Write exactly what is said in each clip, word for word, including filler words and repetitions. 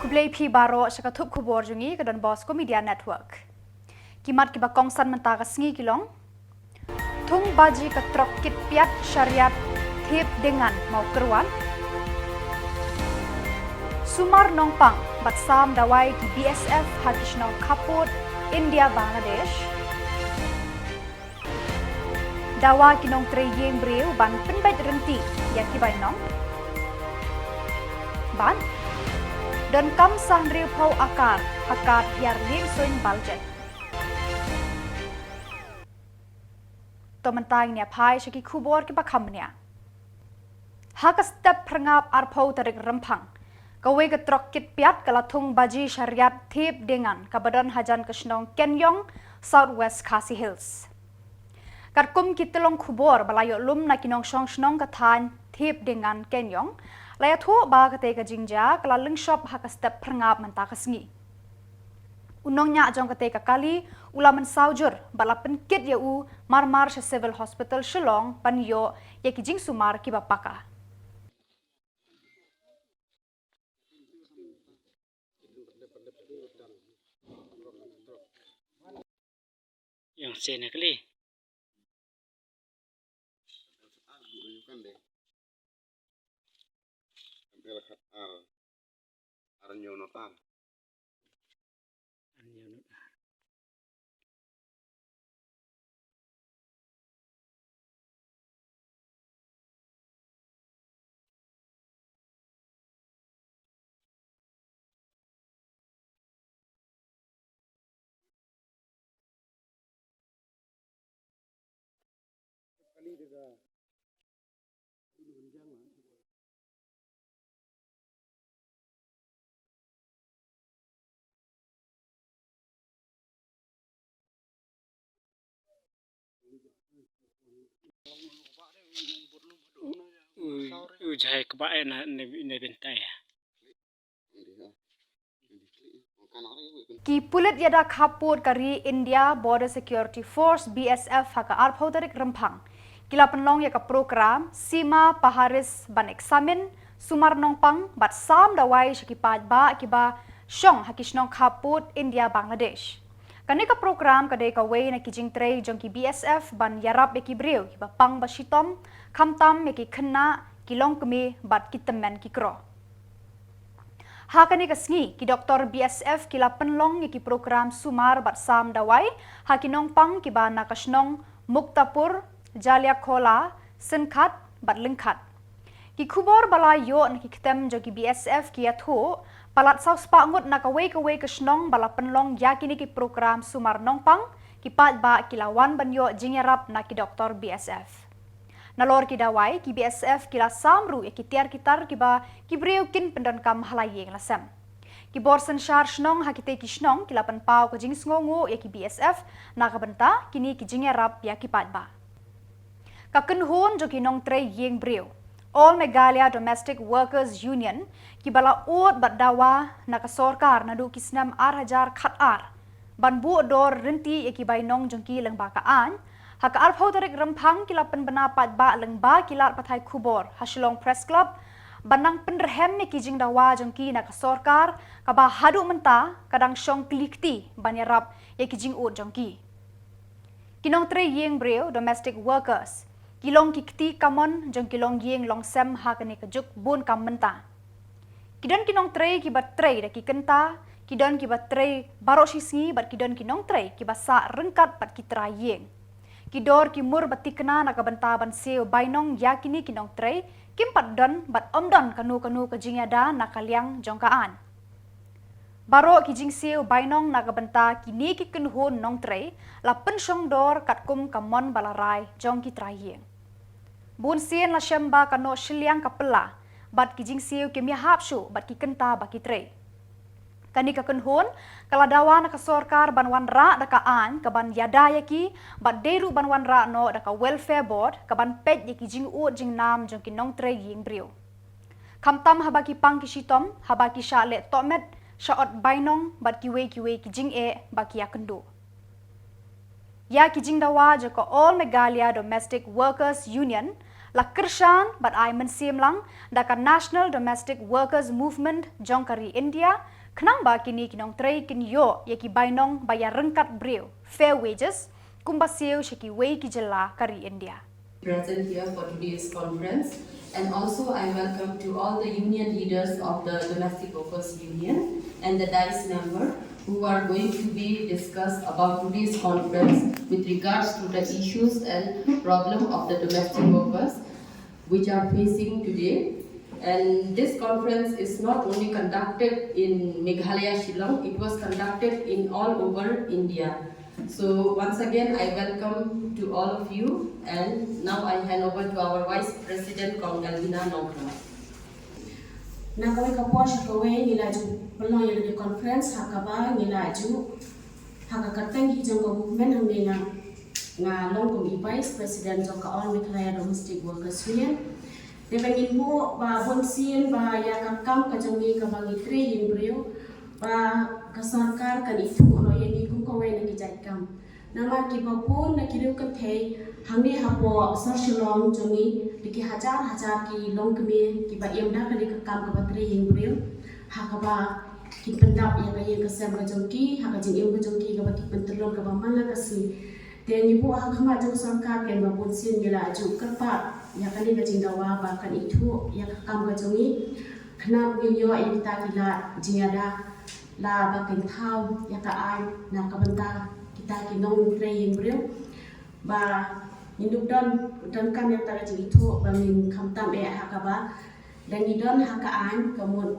Khublei phi baroh sha ka thup khubor jong ngi ka Don Bosco Media Network. Ki mat kiba kongsan mynta ka sngi ki long: Thung baji ka trok kit piat shariat thiep diengan mawkyrwan. Sumar nongpang bad sam dawai ki B S F ha ki shnong khappud India Bangladesh. Dawa ki nongtrei ïing briew ban pynbeit rynti ïa ki bainong. Bad donkam san hynriew phew akar ha kad hiar liengsuiñ Baljek. To mynta ngin ïa phai sha ki khubor kiba kham bniah. Ha ka step phyrngab arphew tarik Rymphang, kawei ka trok kit piat ka la thung baji shariat thiep diengan kaba don hajan ka shnong Kenyong, South West Khasi Hills. Katkum ki tyllong khubor ba la ïoh lum na ki nongshong shnong ka thaiñ thiep diengan Kenyong, la ïathuh ba katei ka jingjia ka la lyngshop ha ka step phyrngab mynta ka sngi. U nongñiah jong katei ka kali u la mynsaw jur bad la pynkit ïa u marmar sha Civil Hospital Shillong ban ïoh ïa ki jingsumar kiba paka. Ïa seh na kali. U, u jai kba e na, ne, ne bintai ya. Ki pulit ïada khappud ka ri India Border Security Force, B S F, ha ka arphew tarik Rymphang ki la pynlong ïa ka program Sima Paharis ban eksamin, sumar nongpang bad sam dawai sha ki paidbah kiba shong ha ki shnong khappud India Bangladesh. Kane ka program ka dei kawei na ki jingtrei jong ki B S F ban ïarap ïa ki briew kiba pang ba shitom, khamtam ïa ki khynnah, ki longkmie bad ki tymmen ki kro. Ha kane ka sngi, ki doktor B S F ki la pynlong ïa ki program sumar bad sam dawai ha ki nongpang kiba na ka shnong Muktapur, Jaliakhola, Synkhat bad Lyngkhat. Ki khubor ba la ïoh na ki ktem jong ki B S F ki ïathuh, palat saw spah ngut na kawei kawei ka shnong ba la pynlong ïa kine ki program sumar nongpang, ki paidbah ki la wan ban ïoh jingïarap na ki doktor B S F. Nalor ki dawai, ki B S F ki la sam ruh ïa ki tiar ki tar kiba ki briew kin pyndonkam ha la ïing la sem. Ki bor synshar shnong ha kitei ki shnong ki la pynpaw ka jingsngewnguh ïa ki B S F na ka bynta kine ki jingïarap ïa ki paidbah. Ka kynhun jong ki nongtrei ïing briew, All Meghalaya Domestic Workers Union, kiba la ud bad dawa na ka sorkar naduh ki snem ar hajar khat ar ban buh dor rynti ïa ki bainong jong ki lyngba ka aiñ, ha ka arphew tarik Rymphang ki la pynbna paidbah lyngba ki lad pathai khubor ha Shillong Press Club ban nang pynrhem ïa ki jingdawa jong ki na ka sorkar, kaba haduh mynta ka dang shong kli kti ban ïarap ïa ki jingud jong ki. Ki nongtrei ïing briew, domestic workers, ki long ki kti kamon jong ki longïing longsem ha kane ka juk bun kam mynta. Ki don ki nongtrei kiba trei da ki kynta, ki don kiba trei baroh shi sngi bad ki don ki nongtrei kiba sah ryngkat bad ki trai ïing. Ki dor ki mur ba thikna na ka bynta ban siew bainong ïa kine ki nongtrei kim pat don bad ym don kano kano ka jingïada na ka liang jong ka aiñ. Baroh ki jingsiew bainong na ka bynta kine ki kynhun nongtrei la pynshong dor katkum ka mon ba la rai jong ki trai ïing. Bun sien la shem ba ka noh shiliang ka pla bad ki jingsiew kim ïahap shuh bad ki kynta ba ki trei. Kane ka kynhun ka la dawa na ka sorkar ban wanrah da ka aiñ ka ban ïada ïa ki, bad dei ruh ban wanrah noh da ka Welfare Board ka ban peit ïa ki jingud jingnam jong ki nongtrei ïing briew. Khamtam haba ki pang ki shitom, haba ki shah leh tohmet, shah ot bainong bad kiwei kiwei ki jingeh ba ki ïakynduh. Ïa ki jingdawa jong ka All Meghalaya Domestic Workers Union la kyrshan bad ai mynsiem lang da ka National Domestic Workers Movement jong ka ri India, Khnang ba kine ki nongtrei kin ïoh ïa ki bainong ba ïa ryngkat briew, fair wages, kumba siew sha kiwei ki jylla ka ri India. Present here for today's conference, and also I welcome to all the union leaders of the Domestic Workers Union and the dais member who are going to be discussed about today's conference with regards to the issues and problem of the domestic workers which are facing today. And this conference is not only conducted in Meghalaya, Shillong, it was conducted in all over India. So once again, I welcome to all of you, and now I hand over to our Vice President, Kong Elvina Nongkhlaw. Na kawei ka por sha kawei ngi la ju pynlong ïa kane conference ha kaba ngi la ju ha ka kyrteng hi jong ka movement hangne nga nga long kum i Vice President jong ka All Meghalaya Domestic Workers Union. Te ba ngin buh ba bun sien ba ïa ka kam ka jong ngi kaba ngi trei ïing briew ba ka sorkar kan ithuh noh ïa ngi kum kawei na ki jait kam. Namar kiba bun na ki riew kynthei hangne hapoh sor Shillong jong ngi da ki hajar hajar ki longkmie kiba im da kane ka kam kaba trei ïing briew ha kaba ki pyndap ïa ka ïing ka sem ka jong ki ha ka jingim ka jong ki kaba ki pyntyllun kaba man la ka sngi. Te ngi buh ha khmat jong ka sorkar ken ba bun sien ngi la ju kyrpad ïa kane ka jingdawa ba kan ithuh ïa ka kam ka jong ngi. Khnang ba ngin ïoh ïa kita ki lad jingïada la ba kin thaw ïa ka aiñ na ka bynta kita ki nongtrei ïing briew. Ba ngin dup don, donkam ïa kata ka jingithuh ba ngin khamtam eh ha kaba da ngi don ha ka aiñ ka mut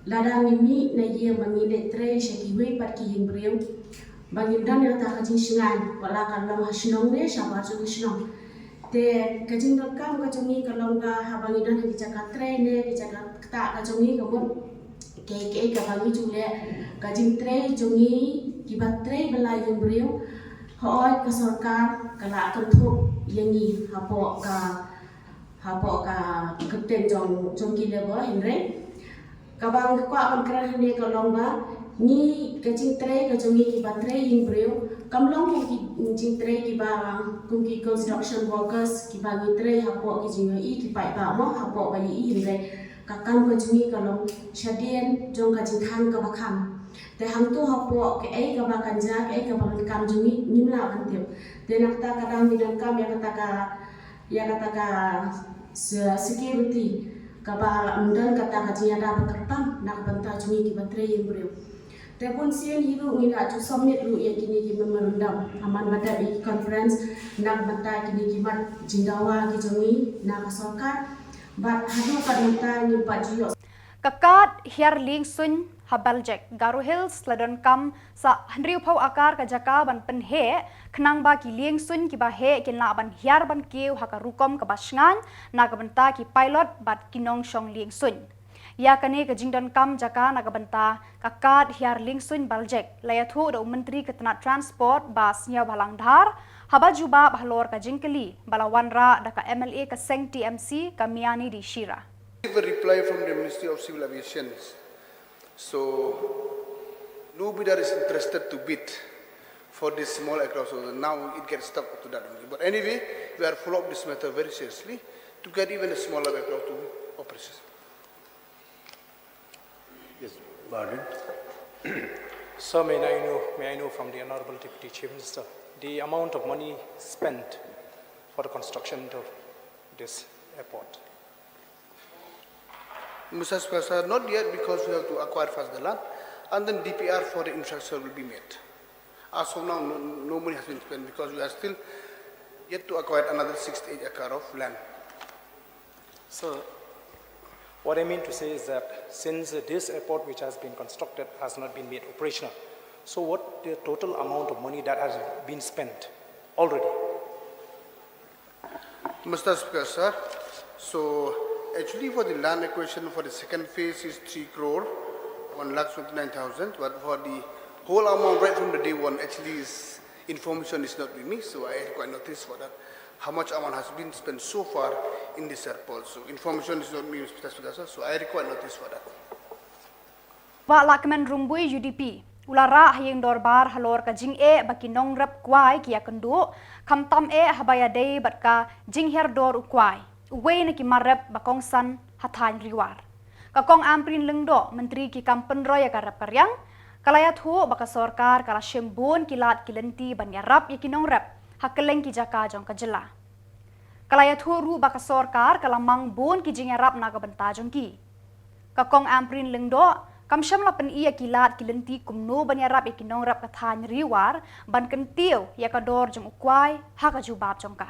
lada ngi mih na ïing ba ngi leit trei sha kiwei pat ki ïing briew ba ngim don ïa kata ka jingshngaiñ wat la ka long ha shnong ne shabar jong ka shnong. Te ka jingdonkam ka jong ngi ka long ba haba ngi don ha ki jaka trei ne ki jaka ktah ka jong ngi ka mut kaei kaei kaba ngi ju leh ka jingtrei jong ngi kiba trei ba la ïing briew. Hooid ka sorkar ka la kynthup ïa ngi hapoh ka hapoh ka kyntien jong jong ki labour hynrei kaba nga kwah ban kren hangne ka long ba ngi ka jingtrei ka jong ngi kiba trei ïing briew kam long kum ki jingtrei kiba kum ki construction workers kiba ngi trei hapoh ki jingïohi ki paidbah mo hapoh ba ïohi hynrei ka kam ka jong ngi ka long shadien jong ka jingkhang kaba kham. Te hangto hapoh kaei kaba kan jia kaei kaba kan kam jong ngi ngim lah ban tip. Te na kata ka daw ngi donkam ïa kata ka ïa kata ka se- security kaba ym don kata ka jingïada ba kyrpang na ka bynta jong ngi kiba trei ïing briew. Te bun sien hi ruh ngi la ju submit ruh ïa kine ki memorandum ha man ba dep ïa ki conference na ka bynta kine ki mat jingdawa ki jong ngi na ka sorkar. Bad haduh katne mynta ngim pat ju ïoh. Ka kad hiar lieng suiñ ha Baljek, Garo Hills la donkam sa hynriewphew akar ka jaka ban pynheh khnang ba ki lieng suiñ kiba heh kin lah ban hiar ban kiew ha ka rukom kaba shngaiñ na ka bynta ki pilot bad ki nongshong lieng suiñ. Ïa kane ka jingdonkam jaka na ka bynta ka kad hiar lieng suiñ Baljek la ïathuh da u Myntri ka tnat Transport Bah Sniawbhalang Dhar haba jubab halor ka jingkylli ba la wanrah da ka M L A ka seng T M C ka Miani D Shira. Give a reply from the Ministry of Civil Aviation. So, no bidder is interested to bid for this small aircraft. So now it gets stuck to that only. But anyway, we are follow up this matter very seriously to get even a smaller aircraft to operation. Yes, Bahadur. Sir, may I know, may I know from the Honorable Deputy Chief Minister the amount of money spent for the construction of this airport? Mister Speaker, sir, not yet because we have to acquire first the land and then D P R for the infrastructure will be made. As of now, no, no money has been spent because we are still yet to acquire another sixty-eight acre of land. So, what I mean to say is that since this airport which has been constructed has not been made operational, so what the total amount of money that has been spent already? Mister Speaker, sir, so actually for the land acquisition for the second phase is three crore one lakh twenty-nine thousand, but for the whole amount right from the day one, actually is information is not with me, so I require notice for that. How much amount has been spent so far in this airport? So information is not me, Mister Speaker, sir, so I require notice for that. Bah Lahkmen Rymbui U D P u la rah ha ïing dorbar halor ka jingeh ba ki nongrep kwai ki ïakynduh, khamtam eh haba ïadei bad ka jinghiar dor u kwai, uwei na ki mar rep ba kongsan ha thaiñ Riwar. Ka Kong Ampareen Lyngdoh, Myntri ki kam pynroi ïa ka rep ka riang, ka la ïathuh ba ka sorkar ka la shim bun ki lad ki lynti ban ïarap ïa ki nongrep ha kylleng ki jaka jong ka jylla. Ka la ïathuh ruh ba ka sorkar ka la mang bun ki jingïarap na ka bynta jong ki. Ka Kong Ampareen Lyngdoh kam shym la pyni ïa ki lad ki lynti kumno ban ïarap ïa ki nongrep ka thaiñ Ri War ban kyntiew ïa ka dor jong u kwai ha ka jubab jong ka.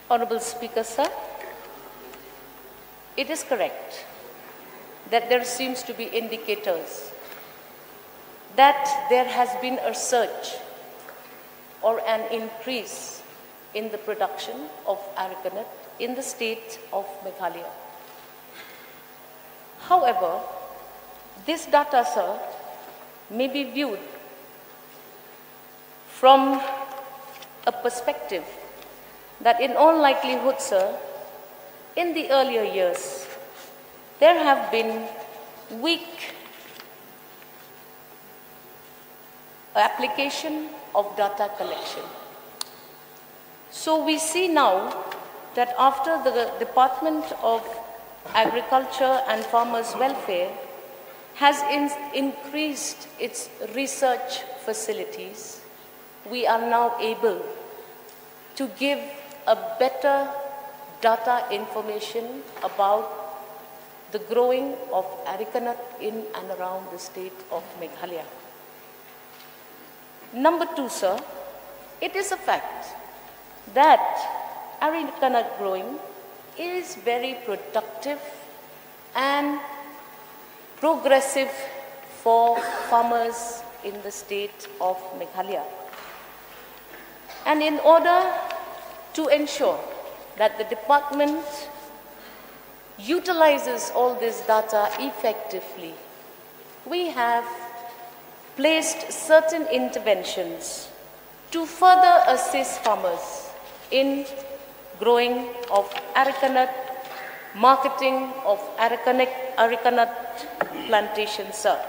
Honorable Speaker, sir, it is correct that there seems to be indicators that there has been a surge or an increase in the production of arecanut in the state of Meghalaya. However, this data, sir, may be viewed from a perspective that in all likelihood, sir, in the earlier years, there have been weak application of data collection. So we see now that after the Department of Agriculture and Farmers Welfare has in- increased its research facilities, we are now able to give a better data information about the growing of arecanut in and around the state of Meghalaya. Number two, sir, it is a fact that arecanut growing is very productive and progressive for farmers in the state of Meghalaya. And in order to ensure that the department utilizes all this data effectively, we have placed certain interventions to further assist farmers in growing of arecanut, marketing of arecanut, arecanut plantation, sir.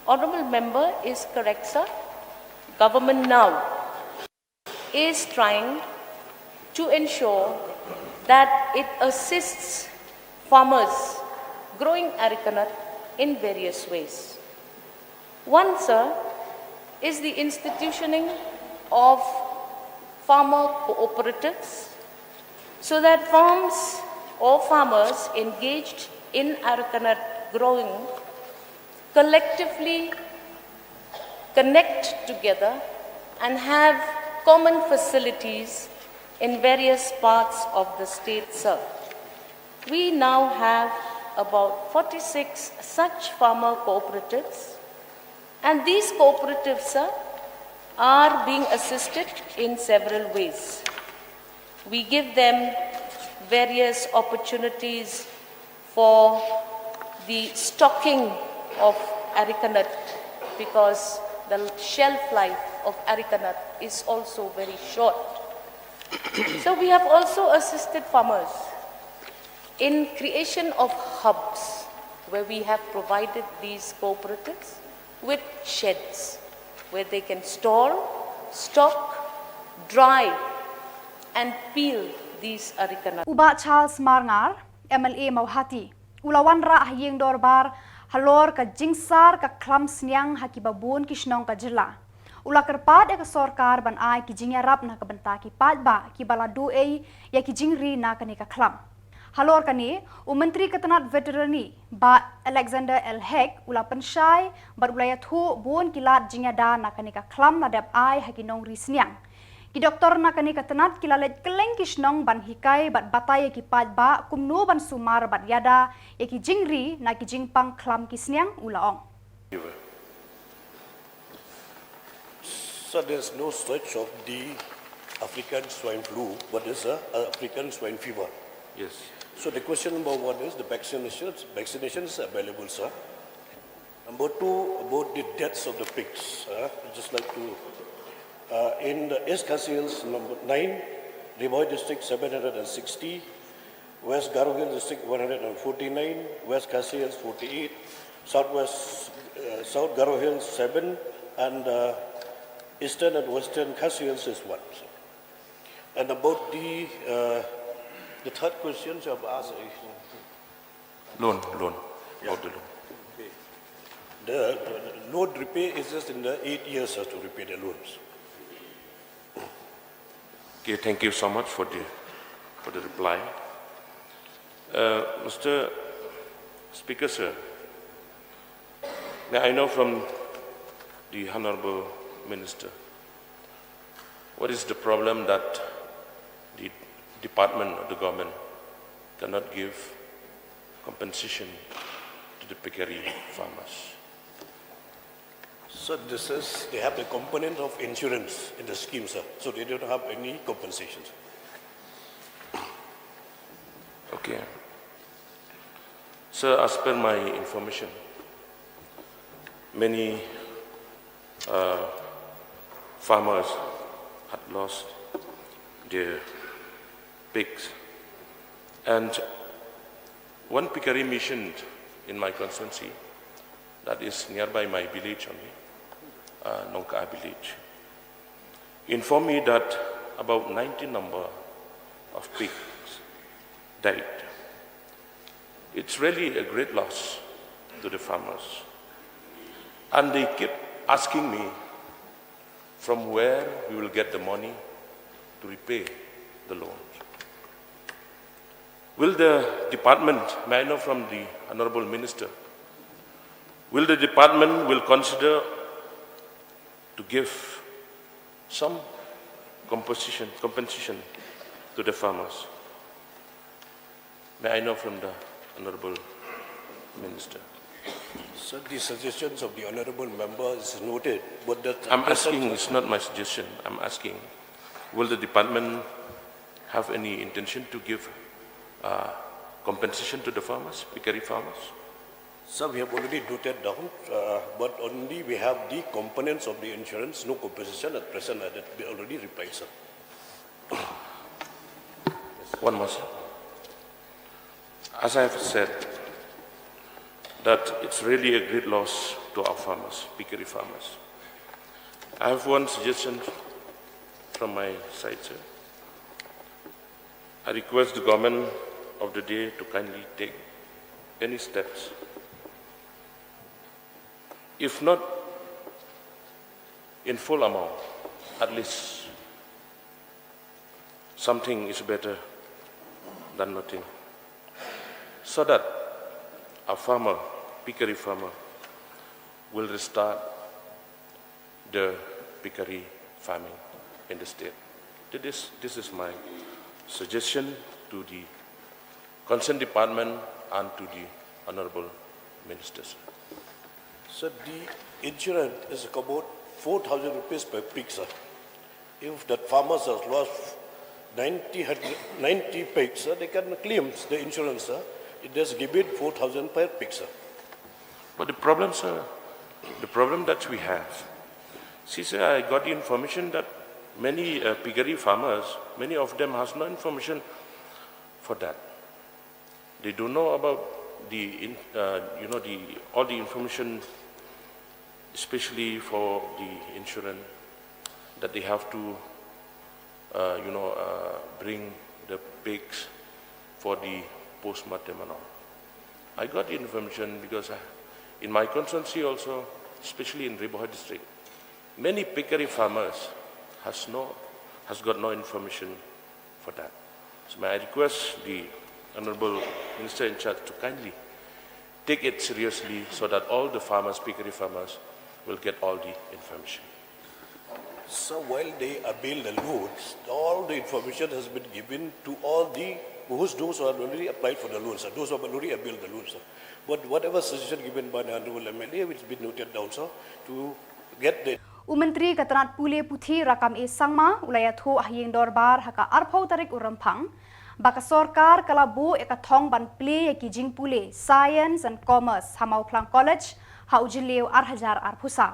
Honorable member is correct, sir. Government now is trying to ensure that it assists farmers growing arecanut in various ways. One, sir, is the institutioning of farmer cooperatives so that farms or farmers engaged in arecanut growing collectively connect together and have common facilities in various parts of the state, sir. We now have about forty-six such farmer cooperatives, and these cooperatives, sir, are being assisted in several ways. We give them various opportunities for the stocking of arecanut because the shelf life of arecanut is also very short. So we have also assisted farmers in creation of hubs where we have provided these cooperatives with sheds where they can store, stock, dry and peel these arecanut. U Bah Charles Marngar, M L A Mawhati, u la wanrah ha ïing dorbar halor ka jingsar ka khlam sniang ha kiba bun ki shnong ka jylla. U la kyrpad ïa ka sorkar ban ai ki jingïarap na ka bynta ki paidbah kiba la duh ei ïa ki jingri na kane ka khlam. Halor kane, u Myntri ka tnat Veterinary, Bah Alexander L Hek, u la pynshai bad u la ïathuh bun ki lad jingïada na kane ka khlam la dep ai ha ki nongri sniang. Ki doktor na kane ka tnat ki la leit kylleng ki shnong ban hikai bad batai ïa ki paidbah kumno ban sumar bad ïada ïa ki jingri na ki jingpang khlam ki sniang, u la ong. So there's no such of the African swine flu, but there's a, a African swine fever. Yes. So the question number one is the vaccinations. Vaccination is available, sir. Number two, about the deaths of the pigs. Uh, I'd just like to, uh, in the East Khasi Hills, number nine, Ri Bhoi District, seven hundred and sixty, West Garo Hills District, one hundred and forty-nine, West Khasi Hills, forty-eight, Southwest, uh, South Garo Hills, seven, and uh, Eastern and Western Khasi Hills is one. And about the, uh, the third question you have asked, Lun, lun. Out the loan. The, the loan repay is just in the eight years has to repay the loans. Okay, thank you so much for the, for the reply. Uh, Mister Speaker, sir, may I know from the Honorable Minister, what is the problem that the department or the government cannot give compensation to the piggery farmers? So this is, they have the component of insurance in the scheme, sir. So they don't have any compensation. Okay. Sir, as per my information, many uh, farmers had lost their pigs. And one piggery mission in my constituency, that is nearby my village only, uh, Nongka village, informed me that about ninety number of pigs died. It's really a great loss to the farmers. And they keep asking me from where we will get the money to repay the loans. Will the department, may I know from the Honorable Minister, will the department will consider to give some composition, compensation to the farmers? May I know from the Honorable Minister? So the suggestions of the Honorable Member is noted, but that I'm asking, it's not my suggestion, I'm asking, will the department have any intention to give uh, compensation to the farmers, piggery farmers? Sir, we have already noted down, uh, but only we have the components of the insurance, no compensation at present, uh, that we already replied, sir. One more, sir. As I have said, that it's really a great loss to our farmers, piggery farmers. I have one suggestion from my side, sir. I request the government of the day to kindly take any steps, if not in full amount, at least something is better than nothing, so that a farmer, piggery farmer, will restart the piggery farming in the state. This, this is my suggestion to the concerned department and to the Honorable Minister, sir. So the insurance is about four thousand rupees per pig, sir. If that farmers has lost ninety, ninety pigs, sir, they can claim the insurance, sir. It is given four thousand per pig, sir. But the problem, sir, the problem that we have, see, sir, I got the information that many uh, piggery farmers, many of them has no information for that. They don't know about the, in, uh, you know, the all the information, especially for the insurance, that they have to, uh, you know, uh, bring the pigs for the post-mortem and all. I got the information because I, in my constituency also, especially in Ri Bhoi district, many piggery farmers has no, has got no information for that. So may I request the Honorable Minister in charge to kindly take it seriously so that all the farmers, piggery farmers, will get all the information. So while they avail the loans, all the information has been given to all the, who's, those who have already applied for the loans, sir, those who have already availed the loans, sir. But whatever suggestion given by the Honorable M L A, it's been noted down, sir, to get the U Myntri ka tnat pule puthi Rakkam A Sangma u la ïathuh ha ïing dorbar ha ka arphew tarik u Rymphang ba ka sorkar ka la buh ïa ka thong ban plie ïa ki jingpule Science and Commerce ha Mawphlang College ha u jylliew ar hajar arphew saw.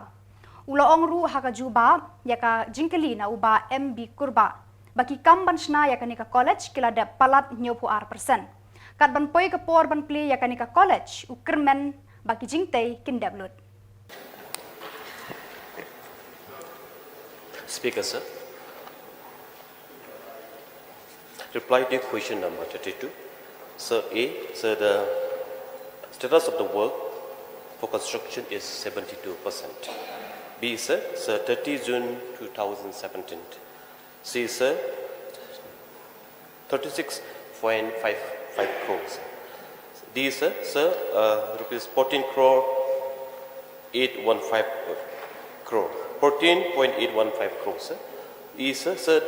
U la ong ruh ha ka jubab ïa ka jingkylli na u Bah M B Kurbah ba ki kam ban shna ïa kane ka college ki la dep palat hynñiewphew ar percent. Kat ban poi ka por ban plie ïa kane ka college, u kyrmen ba ki jingtei kin dep lut. Speaker, sir. Reply to question number thirty-two. Sir, A, sir, the Status of the work for construction is seventy-two percent. B, sir, sir, thirty June two thousand seventeen. C, sir, thirty-six point five five crores. D, sir, sir, uh, rupees fourteen crore eight one five crore. Fourteen point eight one five crores, sir. E, sir, sir,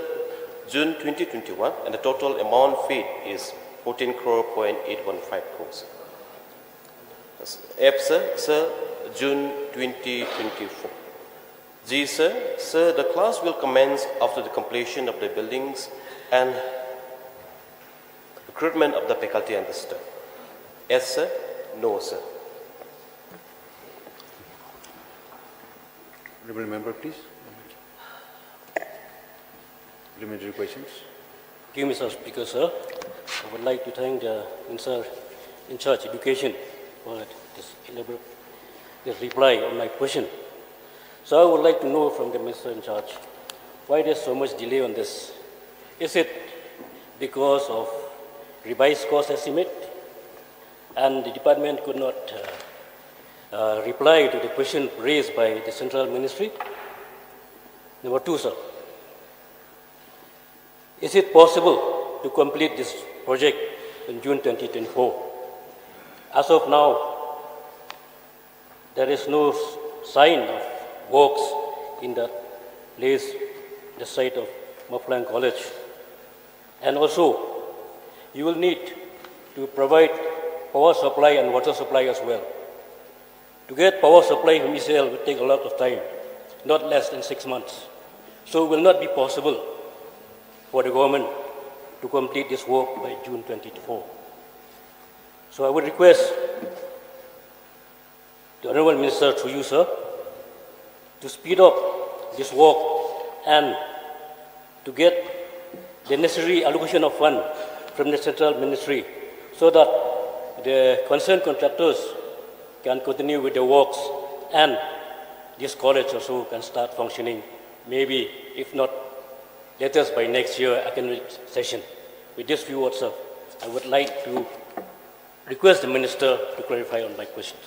June twenty twenty-one, and the total amount paid is fourteen crore point eight one five crores. F, sir, sir, June twenty twenty-four. G, sir, sir, the class will commence after the completion of the buildings and recruitment of the faculty and the staff. Yes, sir. No, sir. Honorable member, please. Supplementary questions. Thank you, Mister Speaker, sir. I would like to thank the Minister in charge education for this elaborate, this reply on my question. So I would like to know from the Minister in charge why there's so much delay on this. Is it because of revised cost estimate and the department could not uh, uh, reply to the question raised by the central ministry? Number two, sir, is it possible to complete this project in June twenty twenty-four? As of now, there is no s- sign of works in the place, the site of Mawphlang College. And also, you will need to provide power supply and water supply as well. To get power supply from E C L will take a lot of time, not less than six months. So it will not be possible for the government to complete this work by June twenty-four. So I would request the Honorable Minister, through you, sir, to speed up this work and to get the necessary allocation of fund from the central ministry so that the concerned contractors can continue with the works and this college also can start functioning, maybe if not latest by next year academic session. With this few words, sir, I would like to request the minister to clarify on my questions.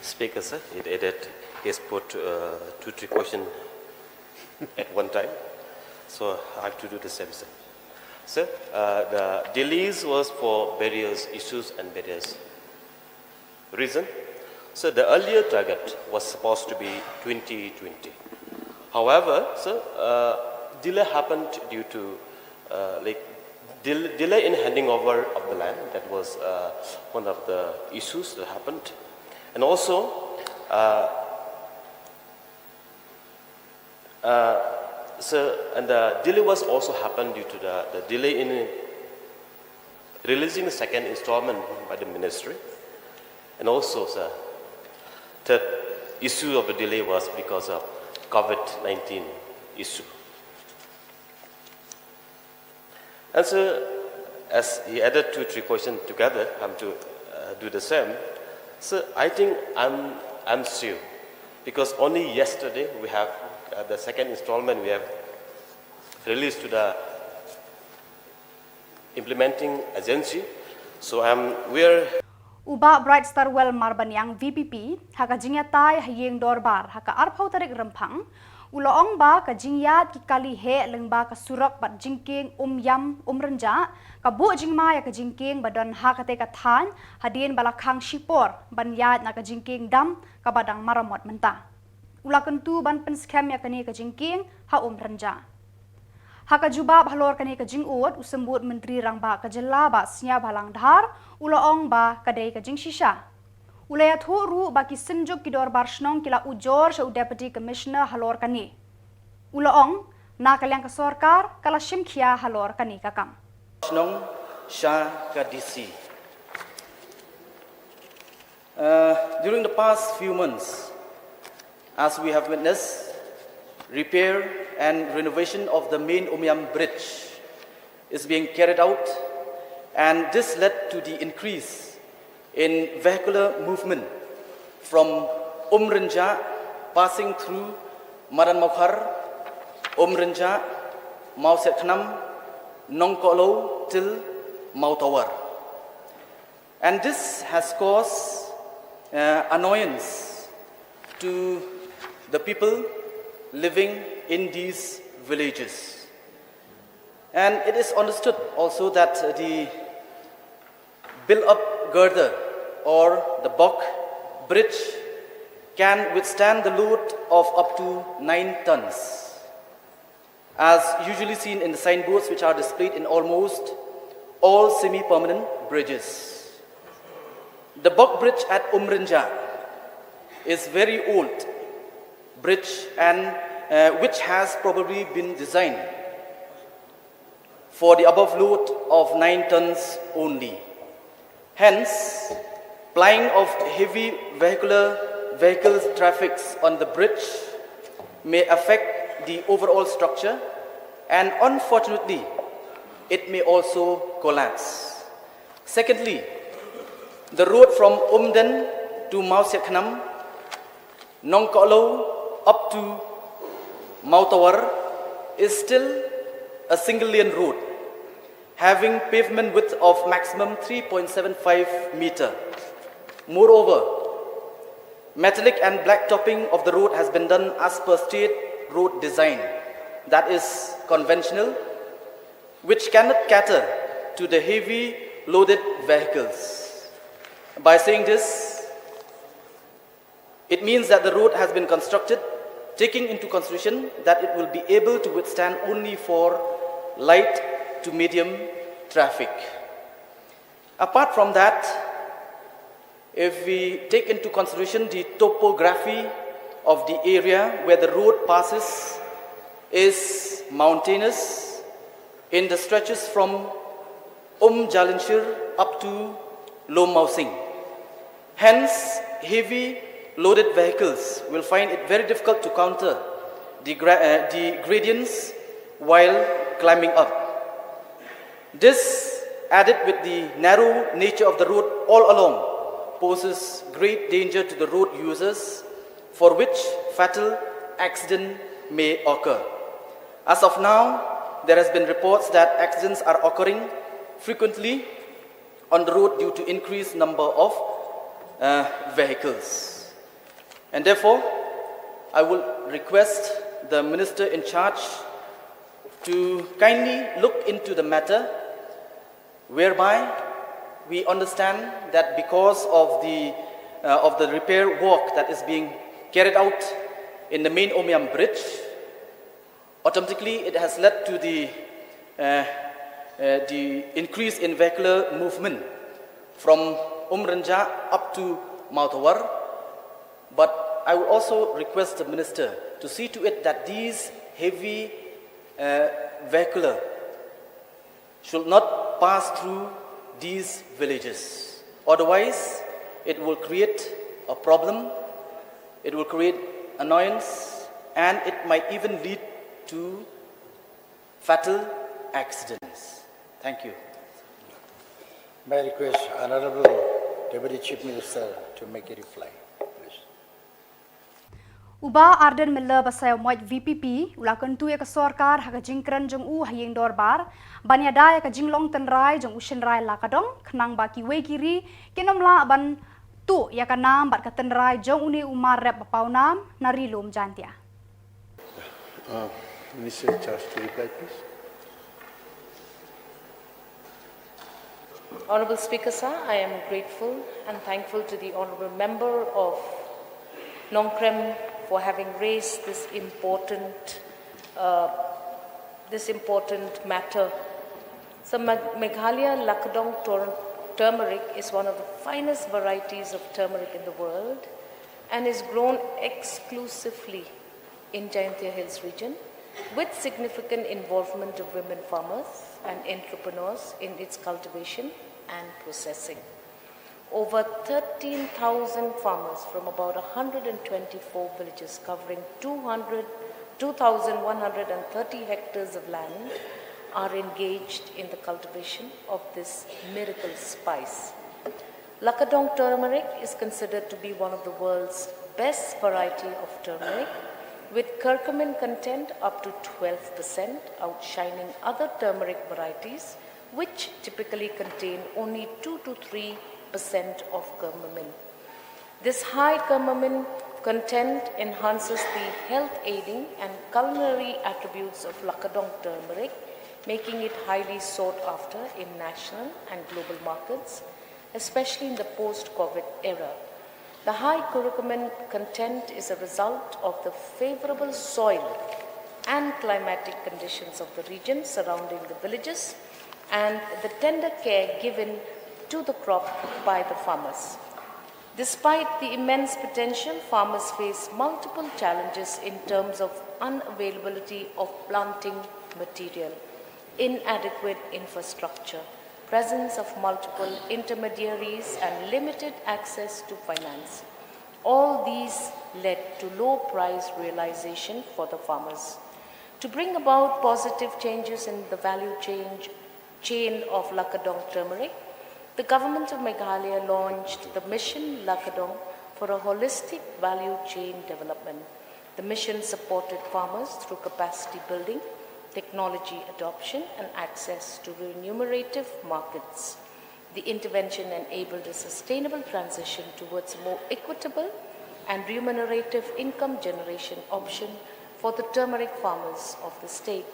Speaker, sir, it added, he has put uh, two, three questions at one time. So I have to do the same, sir. Sir, uh, the delays was for various issues and various reason. So the earlier target was supposed to be twenty twenty. However, sir, uh, delay happened due to uh, like del- delay in handing over of the land. That was uh, one of the issues that happened, and also uh, uh, so and the delay was also happened due to the, the delay in releasing the second installment by the ministry, and also the third issue of the delay was because of COVID nineteen issue. And so, as he added two, three questions together, I'm to uh, do the same. So I think I'm, I'm sure, because only yesterday we have uh, the second installment we have released to the implementing agency. So I'm, we're U Bah Bright Starwell Marbaniang V P P ha ka jingïatai ha ïing dorbar ha ka arphew tarik Rymphang, u la ong ba ka jingïaid ki kali heh lyngba ka surok bad jingkieng Umïam Umrynjah ka buh jingma ïa ka jingkieng ba don ha katei ka thaiñ hadien ba la khang shipor ban ïaid na ka jingkieng dam kaba dang maramot mynta. U la kyntu ban pynskhem ïa kane ka jingkieng ha Umrynjah. Ha ka jubab halor kane ka jingud, u Symbud Myntri Rangbah ka jylla Bah Sniawbhalang Dhar u la ong ba ka dei ka jingshisha. U la ïathuh ruh ba ki synjuk ki dorbar shnong ki la ujor sha u Deputy Commissioner halor kane. U la ong, na ka liang ka sorkar ka la shim khia halor kane ka kam. Shnong sha ka D C. Uh, during the past few months, as we have witnessed, repair and renovation of the main Umïam Bridge is being carried out, and this led to the increase in vehicular movement from Umrynjah, passing through Madan Mawkhar, Umrynjah, Mawsetkhnam, Nongkohlew till Mawtawar. And this has caused uh, annoyance to the people living in these villages. And it is understood also that the build-up girder or the Bok bridge can withstand the load of up to nine tons, as usually seen in the signboards which are displayed in almost all semi-permanent bridges. The Bok bridge at Umrynjah is very old bridge and uh, which has probably been designed for the above load of nine tons only. Hence, plying of heavy vehicular vehicles traffics on the bridge may affect the overall structure, and unfortunately, it may also collapse. Secondly, the road from Umden to Mawsiatkhnam, Nongkohlo up to Mawtawar is still a single lane road, having pavement width of maximum three point seven five meter. Moreover, metallic and black topping of the road has been done as per state road design, that is conventional, which cannot cater to the heavy loaded vehicles. By saying this, it means that the road has been constructed taking into consideration that it will be able to withstand only for light to medium traffic. Apart from that, if we take into consideration the topography of the area where the road passes is mountainous in the stretches from Um Jalinshir up to Lomawsing. Hence, heavy loaded vehicles will find it very difficult to counter the, gra- uh, the gradients while climbing up. This, added with the narrow nature of the road all along, poses great danger to the road users, for which fatal accident may occur. As of now, there has been reports that accidents are occurring frequently on the road due to increased number of uh, vehicles. And therefore, I will request the minister in charge to kindly look into the matter, whereby we understand that because of the uh, of the repair work that is being carried out in the main Umiam bridge, automatically it has led to the uh, uh, the increase in vehicular movement from Umrynjah up to Mawtawar. But I would also request the minister to see to it that these heavy uh, vehicular should not pass through these villages. Otherwise, it will create a problem, it will create annoyance, and it might even lead to fatal accidents. Thank you. May I request Honorable Deputy Chief Minister to make a reply, please. U Bah Ardent Miller Basaiawmoit VPP u la kyntu ïa ka sorkar ha ka jingkren jong u ha ïing dorbar ban ïada ïa ka jinglong tynrai jong u shynrai Lakadong khnang ba kiwei ki ri kin ym lah ban tuh ïa ka nam bad ka tynrai jong une u mar rep ba pawnam na Ri Lum Jaintia. Uh, Minister in charge to reply, please. Honorable Speaker, sir, I am grateful and thankful to the Honorable Member of Nongkrem for having raised this important, uh, this important matter. So Meg- Meghalaya Lakadong tur- turmeric is one of the finest varieties of turmeric in the world and is grown exclusively in Jaintia Hills region, with significant involvement of women farmers and entrepreneurs in its cultivation and processing. Over thirteen thousand farmers from about one hundred twenty-four villages covering two hundred, two thousand one hundred thirty hectares of land are engaged in the cultivation of this miracle spice. Lakadong turmeric is considered to be one of the world's best variety of turmeric, with curcumin content up to twelve percent, outshining other turmeric varieties, which typically contain only two to three percent of curcumin. This high curcumin content enhances the health aiding and culinary attributes of Lakadong turmeric, making it highly sought after in national and global markets, especially in the post-COVID era. The high curcumin content is a result of the favorable soil and climatic conditions of the region surrounding the villages and the tender care given to the crop by the farmers. Despite the immense potential, farmers face multiple challenges in terms of unavailability of planting material, inadequate infrastructure, presence of multiple intermediaries, and limited access to finance. All these led to low price realization for the farmers. To bring about positive changes in the value change, chain of Lakadong turmeric, the government of Meghalaya launched the Mission Lakadong for a holistic value chain development. The mission supported farmers through capacity building, technology adoption, and access to remunerative markets. The intervention enabled a sustainable transition towards a more equitable and remunerative income generation option for the turmeric farmers of the state.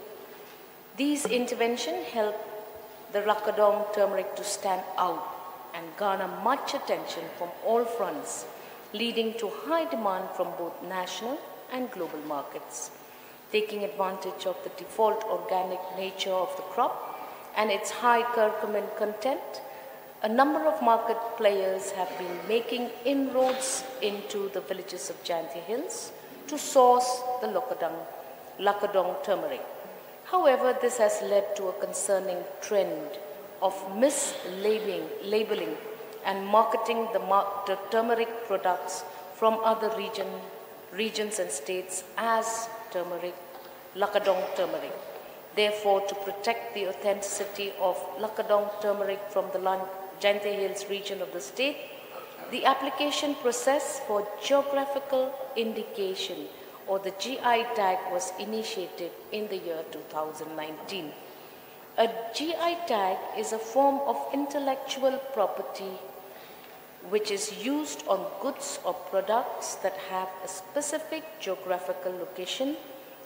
These interventions helped the Lakadong turmeric to stand out and garner much attention from all fronts, leading to high demand from both national and global markets. Taking advantage of the default organic nature of the crop and its high curcumin content, a number of market players have been making inroads into the villages of Jaintia Hills to source the Lakadong, Lakadong turmeric. However, this has led to a concerning trend of mislabeling labeling and marketing the, mar- the turmeric products from other region, regions and states as turmeric, Lakadong turmeric. Therefore, to protect the authenticity of Lakadong turmeric from the Lan- Jaintia Hills region of the state, the application process for geographical indication or the G I tag was initiated in the year two thousand nineteen. A G I tag is a form of intellectual property which is used on goods or products that have a specific geographical location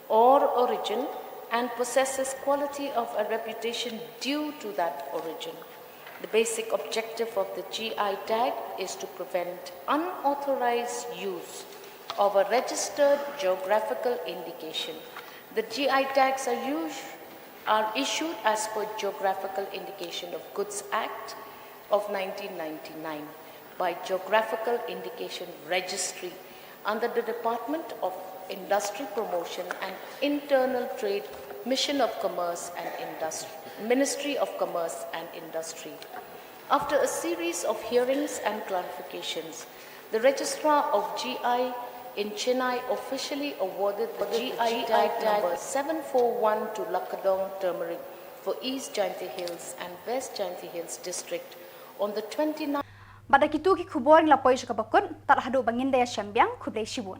or origin and possesses quality of a reputation due to that origin. The basic objective of the G I tag is to prevent unauthorized use of a registered geographical indication. The G I tags are, us- are issued as per Geographical Indication of Goods Act of nineteen ninety-nine by Geographical Indication Registry under the Department of Industry Promotion and Internal Trade, Mission of Commerce and Industry, Ministry of Commerce and Industry. After a series of hearings and clarifications, the Registrar of G I in Chennai officially awarded the G I tag number seven four one to Lakadong turmeric for East Jaintia Hills and West Jaintia Hills district on the twenty-ninth. Bad da kitu ki khubor ngi la poi sha kaba kut, tad haduh ba ngin da ïashem biang, khublei shibun.